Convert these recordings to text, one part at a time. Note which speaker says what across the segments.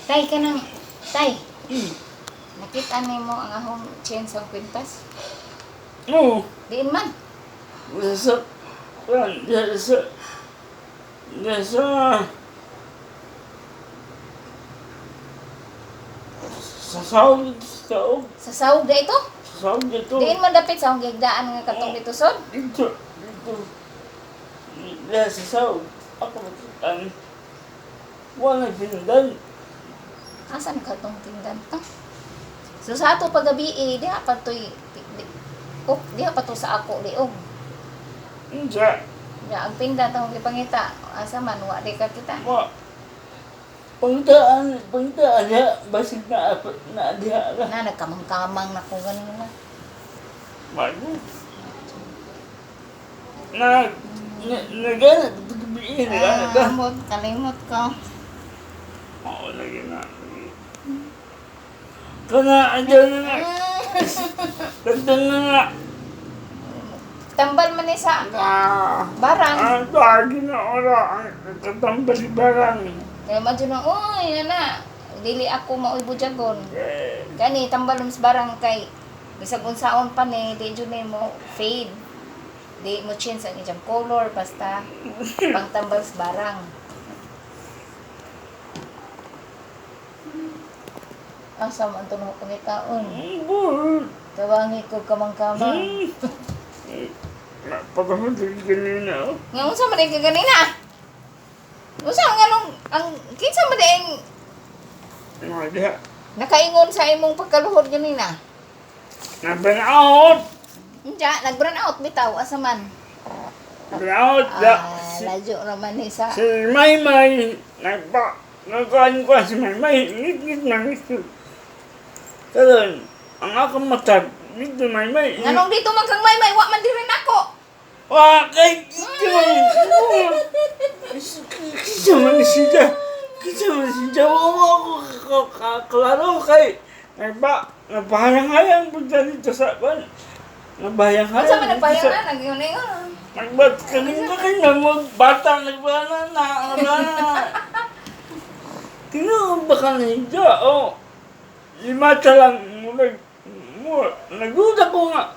Speaker 1: Tay, kanang tay. Nakita nimo ang ahong chain sa kwintas?
Speaker 2: Oo.
Speaker 1: Diin man.
Speaker 2: Sa sa sa sa sahog sa
Speaker 1: Sa sahog da ito?
Speaker 2: sahog dito.
Speaker 1: Diin man dapit sa akong gigdaan nga katong dito sod?
Speaker 2: Dito dito. Sa sahog. Ako ang wala pindan.
Speaker 1: Asan ka tong tingdan to? So sa ato pagabi eh, diha pa to'y oh, diha pa to sa ako liog.
Speaker 2: Unsa?
Speaker 1: Ya, ang pindan tong gipangita, asa man wa di ka kita.
Speaker 2: Wa. Pangtaan, pangtaan diha, basig na na diha ra.
Speaker 1: Na nagkamang-kamang na ko ganina.
Speaker 2: Bago. Na na nagana pagbiin nagana ka.
Speaker 1: Ah, ambot, kalimot ko.
Speaker 2: Oo, lagi na. Kana adyo na na. Tanda na na.
Speaker 1: Tambal man ni sa
Speaker 2: Ah,
Speaker 1: barang.
Speaker 2: ah, lagi na ora ang katambal si barang.
Speaker 1: Kaya madyo na, uy, ana, dili ako maoy budyagon.
Speaker 2: Eh,
Speaker 1: Gani, tambal man sa barang kay bisag unsaon pa ni, di jud ni mo fade. Di mo change ang iyang color, basta pangtambal sa barang. Asa man to mo pangitaon?
Speaker 2: Bur.
Speaker 1: Tawangi ko kamang-kamang.
Speaker 2: Pagkahulit ganina. Oh.
Speaker 1: Nga unsa man ka ganina? Unsa nga nung ang kinsa man ang
Speaker 2: Mga diha.
Speaker 1: nakaingon sa imong pagkaluhod ganina?
Speaker 2: Nabanaot!
Speaker 1: Unja, nag-brown out bitaw asa man?
Speaker 2: Banaot! Da.
Speaker 1: Ah, ladyo naman ni sa
Speaker 2: Si Maymay, nagpa, nagkuhan ko si Maymay, ngit-ngit na ngit. Karon, ang akong mata, dito Maymay.
Speaker 1: Nganong dito man kang maymay, wa man diri nako.
Speaker 2: Wa, kay, dito man. Kisa man siya. Kisa man siya. Wa, wa, ko, klaro kay, nagpa, nagpahayang-hayang punta dito sa, ban, nagpahayang-hayang.
Speaker 1: Unsa man
Speaker 2: dito
Speaker 1: nagpahayang
Speaker 2: sa-
Speaker 1: na nagyun-ingon.
Speaker 2: Nagbat kanin ka kayo mo bata nagbana na nagbana. Tinuod ba ka na hidya? O, lima ta lang mo nag mo naguda ko nga.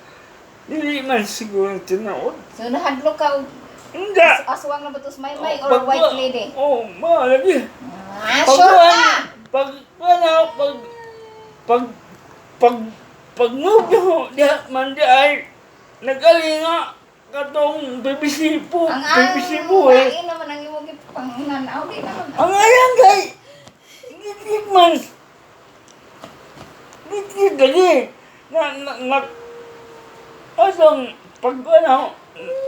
Speaker 2: Dili man siguro tinuod.
Speaker 1: So nahadlok ka og
Speaker 2: Hindi.
Speaker 1: aswang na ba to sa maymay or white lady?
Speaker 2: Oh, ma lagi.
Speaker 1: Ah, sure ka.
Speaker 2: Pag wala pag pag pag pag move ko diha man di ay nagalinga katong BBC po,
Speaker 1: Ang ang
Speaker 2: BBC po eh.
Speaker 1: lain naman ang imong gipangnanaw di naman.
Speaker 2: Ang ayang kay ngitngit man. Ngitngit lagi. Na na na asang pag ano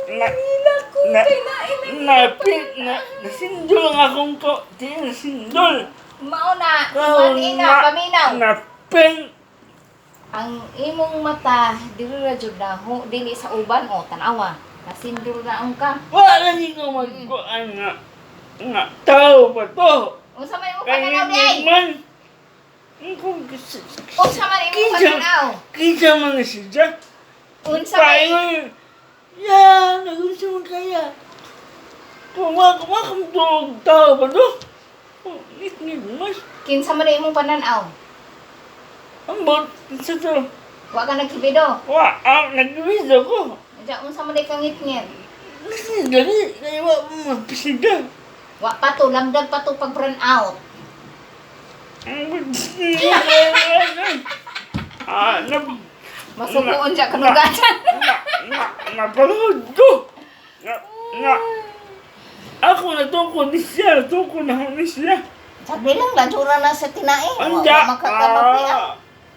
Speaker 2: na na
Speaker 1: Kay nain
Speaker 2: na pin na nasindol ang akong to, di nasindol.
Speaker 1: Mao na,
Speaker 2: Kaon
Speaker 1: manina, paminaw.
Speaker 2: Na pin
Speaker 1: Ang imong mata dili ra jud na ho, dili sa uban o tan-awa. Nasindol na ang ka.
Speaker 2: Wala lagi ko magkuan nga nga tao ba to?
Speaker 1: Unsa man imong
Speaker 2: Kay
Speaker 1: pananaw di ay?
Speaker 2: ngitngit man. Kung
Speaker 1: Unsa man imong
Speaker 2: Kinsa-
Speaker 1: pananaw?
Speaker 2: kinsa man siya.
Speaker 1: Unsa man
Speaker 2: Paingon, ya, nagunsa man kaya. Kung wakam tulog tao ba to? Oh, ngitngit mas.
Speaker 1: Kinsa man imong pananaw?
Speaker 2: Ambot, sa to.
Speaker 1: Wa ka nagkibido.
Speaker 2: Wa, ah, nagwiso ko.
Speaker 1: Unsa unsa man kang ngitngit?
Speaker 2: Ngitngit gani, kaya wa mapisiga.
Speaker 1: Wa pa to lamdag pa to pag brown out.
Speaker 2: Ambot, ah, na,
Speaker 1: Masukuon siya kanugasan.
Speaker 2: na, na, napanood ko. Na, na, ako natukod ni siya, natukod na ni siya.
Speaker 1: Sabi lang ladura na sa tinae. Wa
Speaker 2: Anja,
Speaker 1: wa makakamapi ah.
Speaker 2: ah,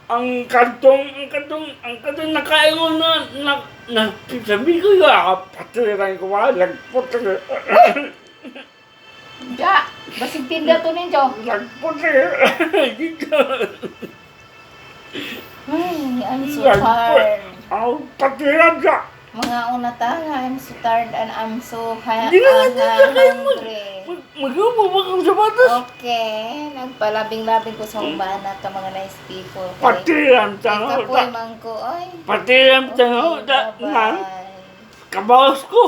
Speaker 2: ang katong, ang katong, ang katong nakaingon na, na, na, sabi ko yun, ah, patiran ko ba, nagputi,
Speaker 1: Ja, basig tinda to ninyo.
Speaker 2: nagputi, dito,
Speaker 1: Ay, I'm so
Speaker 2: nagputi,
Speaker 1: tired.
Speaker 2: ang patiran siya.
Speaker 1: Mga una ta, I'm so tired and I'm so
Speaker 2: Hindi na nga dito kayo
Speaker 1: hungry.
Speaker 2: Mag-upo ba kang sapatos?
Speaker 1: Okay, nagpalabing-labing ko sa umbana ka mga nice people. Kay,
Speaker 2: Patiran
Speaker 1: kay
Speaker 2: tango,
Speaker 1: kapoy man ko, ay.
Speaker 2: patiran tango,
Speaker 1: Okay,
Speaker 2: na,
Speaker 1: bye-bye.
Speaker 2: kabawas ko.